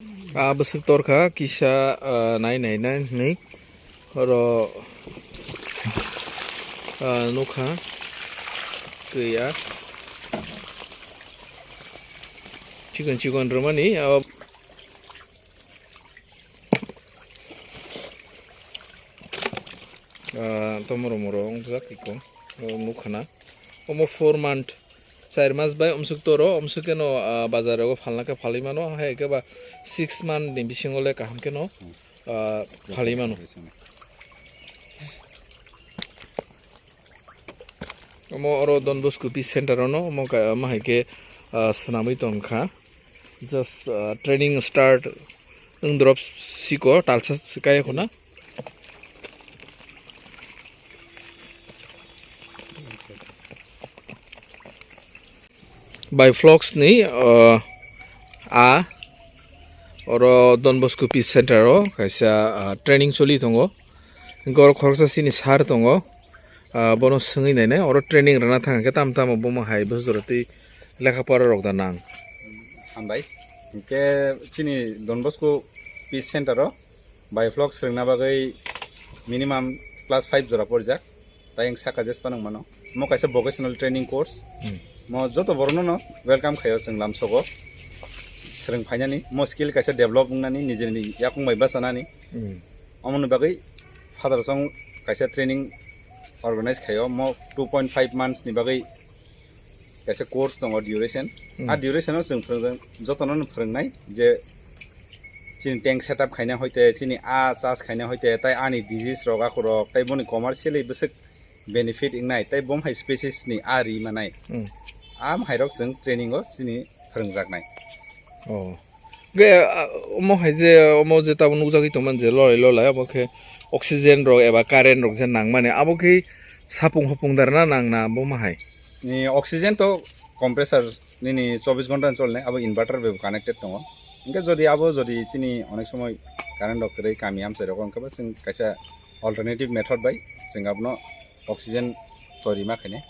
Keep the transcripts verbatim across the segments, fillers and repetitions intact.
Ah, bwswk torkha kisa, ah, nai nai nai hinwi oro, ah, nukha twi a chikon chikon rwmani, ah, ah, tomoro moro wngjak iko, oh, nukha na. Omo four month, char mas bai umsuk toro, umsuk keno, ah, bazar rogo phalna khe phalwi mano, hai khe ba six month ni bisingo le kaham keno, ah, phalwi mano. Omo oro Don Bosco Peace Center ono, omo ka-, omo hai khe, ah, swnamwi tongkha. Just, ah, training start wng drop siko, talsa kaya khuna. By Vlogs ni, ah, a oro Don Bosco Peace Center o kaisa, ah, training choli tongo. Hingke oro khoroksa chini sir tongo. Ah, bono swngwi nainai, oro training rwna thang khe tamo tamo bomo hai bwsajora tei lekha pora rok da nang. Hambai. Hingke chini Don Bosco Peace Center o By Vlogs rwngna bagwi minimum class five jora porjak. Tai ang saka jes panang mano. Mo kaisa vocational training course. Hmm. Mo joto borokno no welcome khayo chwng lamsogo. Swrwng phainani mo skill kaisa develop wngnani nijeni yakung bai bachanani. Hmm. Omoni bagwi father song kaisa training organize khayo. Mo two point five months ni bagwi kaisa course tongo duration. Hmm. A duration o chwng phwrwng, jotono no phwrwngnai je chini tank setup khaina hoite, chini a charge khaina hoite, tai ani disease rok, akhorok, tai boni commercially bwswk benefit wngnai, tai bom hai species ni a ri manai. Hmm. Am hai rok chwng training o chini phwrwngjaknai. Oh. Ge, ah, omo hai je, omo je tabuk nukjagwi tongmani je lolai lolai, omo khe oxygen rok eba current rok je nangmani, abo khe sapung hopung darna nang na, bo ma hai? Ni oxygen to compressor nini chobbish ghonta ni cholnai, abo inverter bai bo connected tongo. Hingke jodi abo jodi chini onek somoi current rok kwrwi kami amchai rogo, hingke bo chwng kaisa alternative method bai chwng abono oxygen tori ma khainai.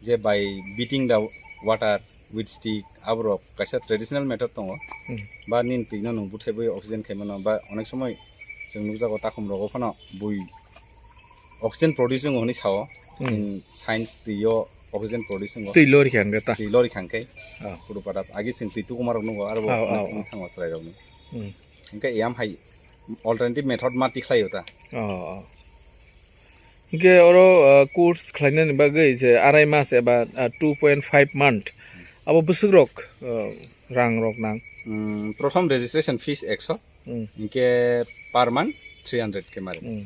Je by beating the water with stick, aborok kaisa traditional method tongo. Hmm. Ba nini twi no nwng buthai bai oxygen khai mano, ba onek somoi chwng nukjago takhum rogo phano bui oxygen produce wngo hwnwi sao. Hmm. In science twi o oxygen produce wngo. Twi lori kha hwnkhe ta? Twi lori kha hwnkhe. Ah. Puru pada agi chwng twi tukumar rok nukgo, aro bo ah, ah, onek ah, wng thango chwrai rok ni. Hmm. Hwnkhe eyam hai alternative method ma tikhlai o ta. Oh, oh. Hingke oro, ah, course khlainani bagwi je arai mas eba, ah, two point five month, abo bwswk rok, ah, rang rok nang? Mm, prothom registration fees ekso, mm, hingke per month three hundred ke mari. Mm.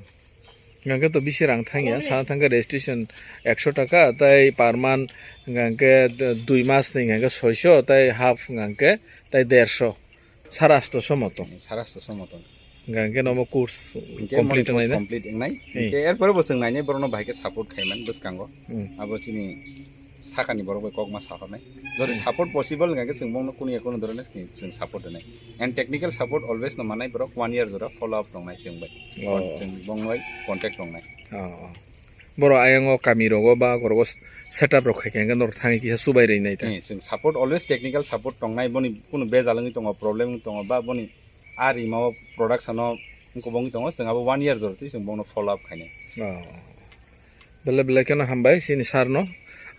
Hingke to bisi rang thangya, sana thangke registration ekso taka, tai per month hingke d-, dui mas ni hingke soiso, tai half hingke tai derso. Sara asto somoto. Sara asto somoto. Hingke nomo course hingke complete moni wngnai na? Complete wngnai. Hey. Hingke erpore bo chwng nainai borokno bahai khe support khaiman bwskango. Hmm. Abo chini sakani borok bai kok ma sahornai. Jodi hmm, support possible hingke chwng bongno kunu ya kunu dhoroner chwng support rwnai. And technical support always no manai borok one year jora follow up tongnai chwng bai. Oh. Chwng bongno bai contact tongnai. Oh, oh. Borok ayang o kami rogo ba orogo setup rok khai khe norok thangwi kisa chubai rwnai ta. Eh, chwng support, always technical support tongnai, boni kunu bejal wngwi tongo, problem wngwi tongo, ba boni a rima o production o wngkobong wngwi tongo, chwng abo one year jora twi chwng bono follow up khainai. Oh. Belai belai kheno hambai chini sir no.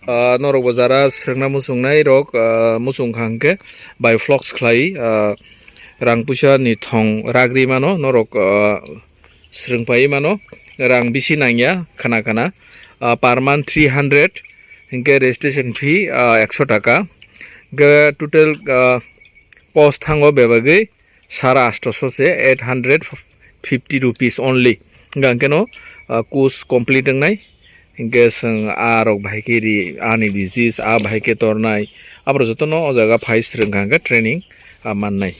Ah, norok bo jara swrwngna muchungnai rok, ah, muchung kha hwnkhe by Vlogs khlai, ah, rang puisa ni thong ragri mano norok, ah, swrwng pai mano, rang bisi nangya khana khana, ah, per month three hundred, hinkhe registration fee, ah, ekso taka, hinkhe total, ah, cost thango bebagwi sara asto so se, eight hundred fifty rupees only. Hinkhe no, ah, course complete wngnai, hinkhe chwng a rok bahai khe ri, ani disease a bahai khe tornai, aborok jotono o jaga phai swrwng kha hinkhe training, ah, mannai.